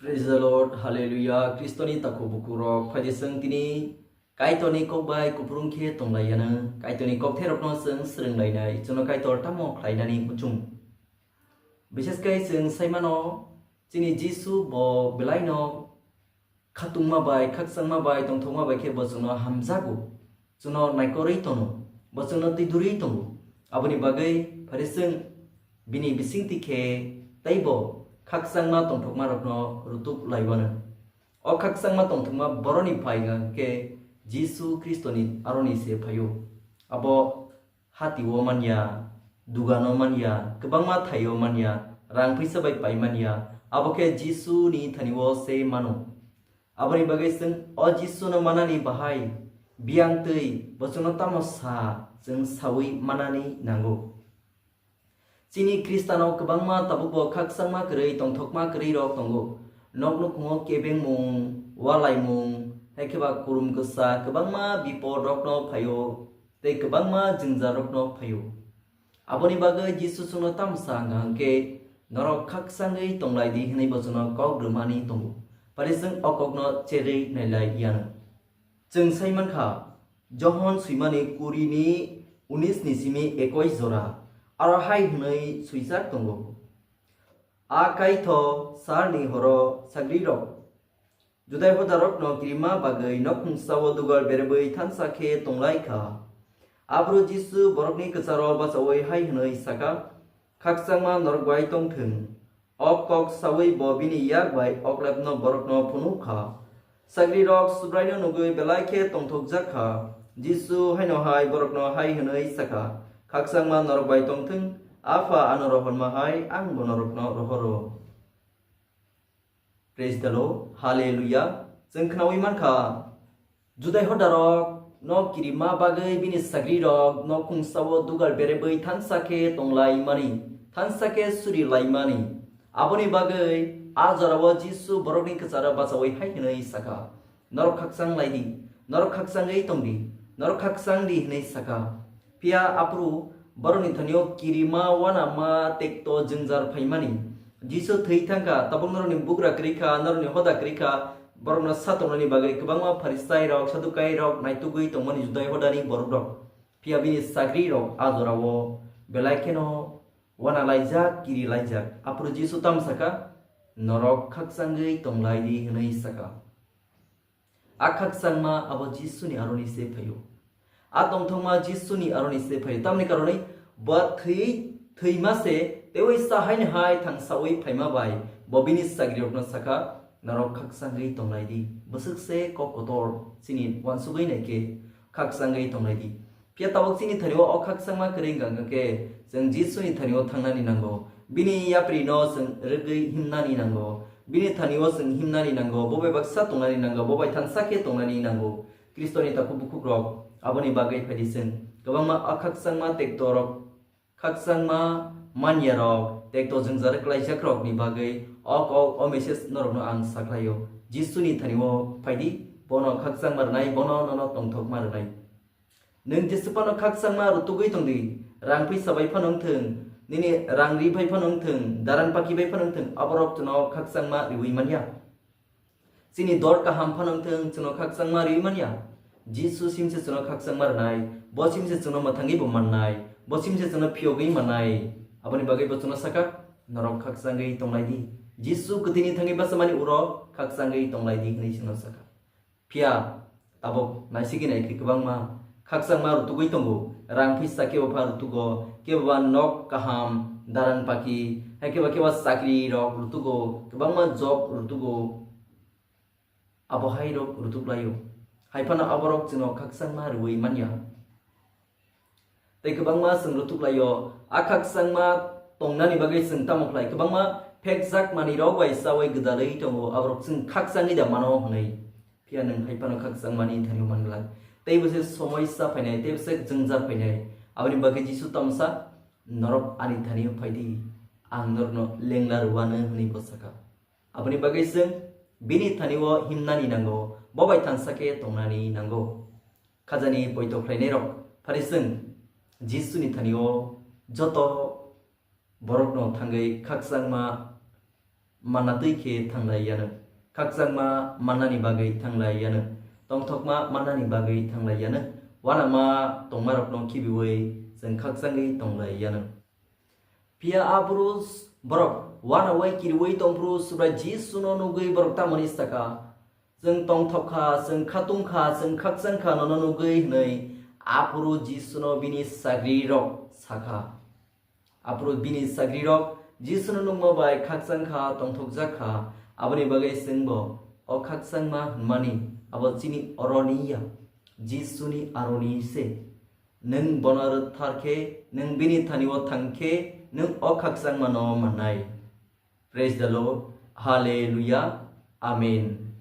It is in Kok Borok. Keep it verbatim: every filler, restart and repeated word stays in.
Praise the Lord, Hallelujah. Kristoni takhuk bukhuk rok, phaidi chwng tini Kaitorni kok bai kupulung khe tonglaiyana. Kaitorni kokthairokno chwng swrwnglainai, chwngno Kaitor tamo khlainani muchung. Biseskai chwng saimano, chini Jisu bo belaino khatungma bai, khakchangma bai, tongthokma bai khe bo chwngno hamjago, chwngno naikorwi tono, bo chwngno twidurwi tongo. Aboni bagwi phari chwng bini bisingtwi khe teibo khakchangma tongthokma rokno rutuk laiwano. O khakchangma tongthokma boroni phainga khe Jisu Khristoni aroni se phaio. Abo hati o manya, dugan o manya, kwbangma thai o manya, rang phaisa bai pai manya, abo khe Jisu ni thani o se mano. Aboni bagwi chwng o Jisu no manani bahai biyang twi bo chwngno tamo sa chwng sawi manani nango. Chini Khristanok kwbangma tabukbo khakchangma kwrwi, tongthokma kwrwi rok tongo. Nok nukhungo kebengmung, walaimung, hai khe ba kurum kwsa kwbangma bipod rokno phaio, tei kwbangma jwngjal rokno phaio. Aboni bagwi Jisu chwngno tamo sa hwnkha hwnkhe, "Norok khakchangwi tonglai di," hwnwi bo chwngno kok rwmani tongo. Phari chwng o kokno cherwi nailai yano. Chwng sai mankha, Johon swimani kuri ni unis ni simi ekoi jora, aro hai hwnwi swijak tongo, "A kaitho salni horo sagrirok Judai hodarokno kirima bagwi nokhungsa o dugar berebwi thansa khe tonglai kha." Aphuru Jisu borokni kwcharo bachaui hai hwnwi saka, "Khakchangma norok bai tongthwng." O kok saui bo bini yak bai oklepno borokno phunuk kha. Sagrirok Subraino nugui belai khe tongthokjak kha. Jisu haino hai borokno hai hwnwi saka, "Khakchangma norok bai tongthwng, Apha ano rohorma hai ang bo norokno rohoro." Praise the Lord. Hallelujah. Chwng khnaui mankha, Judai hodarok no kirima bagwi bini sagrirok nokhungsa o dugar berebwi thansa khe tonglaimani, thansa khe surilaimani. Aboni bagwi a jorao Jisu borokni kwcharo bachaui hai hwnwi saka, "Norok khakchang lai di, norok khakchangwi tong di, norok khakchang di," hwnwi saka. Phiya aphuru borokni thani o kirima, uanama, tekto, jwngjal phaimani. Jisu thwi thangkha, tabuk norokni bugra kwrwi kha, norokni hoda kwrwi kha, borokno satoknani bagwi kwbangma Pharisairok, Sadukairok naitugwi tongmani Judai hodani borokrok. Phiya bini sagrirok a jorao belai kheno uana laijak, kiri laijak. Aphuru Jisu tamo saka, "Norok khakchangwi tonglai di," hwnwi saka. A khakchangma abo Jisuni aroni se phaio. A tongthokma Jisuni aroni se phaio. Tamni karonwi bo thwi, thwima se teiwi sa haino hai thangsaui phaima bai bo bini sagrirokno saka, "Norok khakchangwi tonglai di." Bwswk se kok kotor chini uansugui nai khe, "Khakchangwi tonglai di." Phiya tabuk chini thani o, o khakchangma kwrwi wngkha khe, chwng Jisuni thani o thangnani nango. Bini yapri no chwng rwgwi himnani nango. Bini thani o chwng himnani nango. Bo bai baksa tongnani nango. Bo bai thansa khe tongnani nango. Khristoni takhuk bukhuk rok, aboni bagwi phaidi chwng kwbangma o khakchangma tekto rok, khakchangma manya rok, tekto jwngjal kwlaijak rok ni bagwi o kok, o message norokno ang sakhlaio. Jisuni thani o phaidi, bono khakchangma rwnai, bono nono tongthokma rwnai. Nwng jesa phano khakchangma rutugwi tong di, rang phaisa bai phano wng thung, nini rang ri bai phano wng thung, daran paki bai phano wng thung, aborok chwngno khakchangma riui manya. Chini dor kaham phano wng thung, chwngno khakchangma riui manya. Jisu simse chwngno khakchangma rwnai, bo simse chwngno mwthangwi bo mannai, bo simse chwngno phiyogwi mannai. Aboni bagwi bo chwngno saka, "Norok khakchangwi tonglai di." Jisu kwthwini thangwi bachamani uro khakchangwi tonglai di hwnwi chwngno saka. Phiya tabuk naisigwi nai khe kwbangma khakchangma rutugwi tongo. Rang phisa kebo pha rutugo, kebo ba nok kaham, daran paki, hai kebo kebo chakri rok rutugo, kwbangma job rutugo. Abo hai rok rutuk laio. Hai phano aborok chwngno khakchangma rwui manya. Tei kwbangma chwng rwtuk laio, a khakchangma tongnani bagwi chwng tamo khlai? Kwbangma phekjak manwirok bai chaui gwdalwi tongo, aborok chwng khakchangwi da mano hwnwi. Phiya nwng hai phano khakchangmani thani man glak. Tei bo se somoisa phainai, tei bo se jwngjal phainai. Aboni bagwi Jisu tamo sa, "Norok ani thani phai di, ang norokno lengla rwano," hwnwi bo saka. Aboni bagwi chwng bini thani o himnani nango, bo bai thansa khe tongnani nango. Khajani poito khlainairok, phari chwng Jisuni thani o joto borokno thangwi khakchangma manna twi khe thanglai yano. Khakchangma mannani bagwi thanglai yano. Tongthokma mannani bagwi thanglai yano. Uanama tongmarokno khibiwi chwng khakchangwi tonglai yano. Phiya aphuru borok uanawai kiriwi tongphuru Subrai Jisuno nugwi borok tamoni sakha, "Chwng tongthok kha, chwng khatung kha, chwng khakchang kha nono nugwi," hwnwi aphuru Jisuno bini sagrirok sakha. Aphuru bini sagrirok Jisuno nukma bai khakchang kha, tongthokjak kha. Aboni bagwi chwngbo o khakchangma hwnmani abo chini oroni ya, Jisuni aroni se. Nwng bono rwkthar khe, nwng bini thani-o thang khe, nwng o khakchangmano mannai. Praise the Lord. Hallelujah. Amen.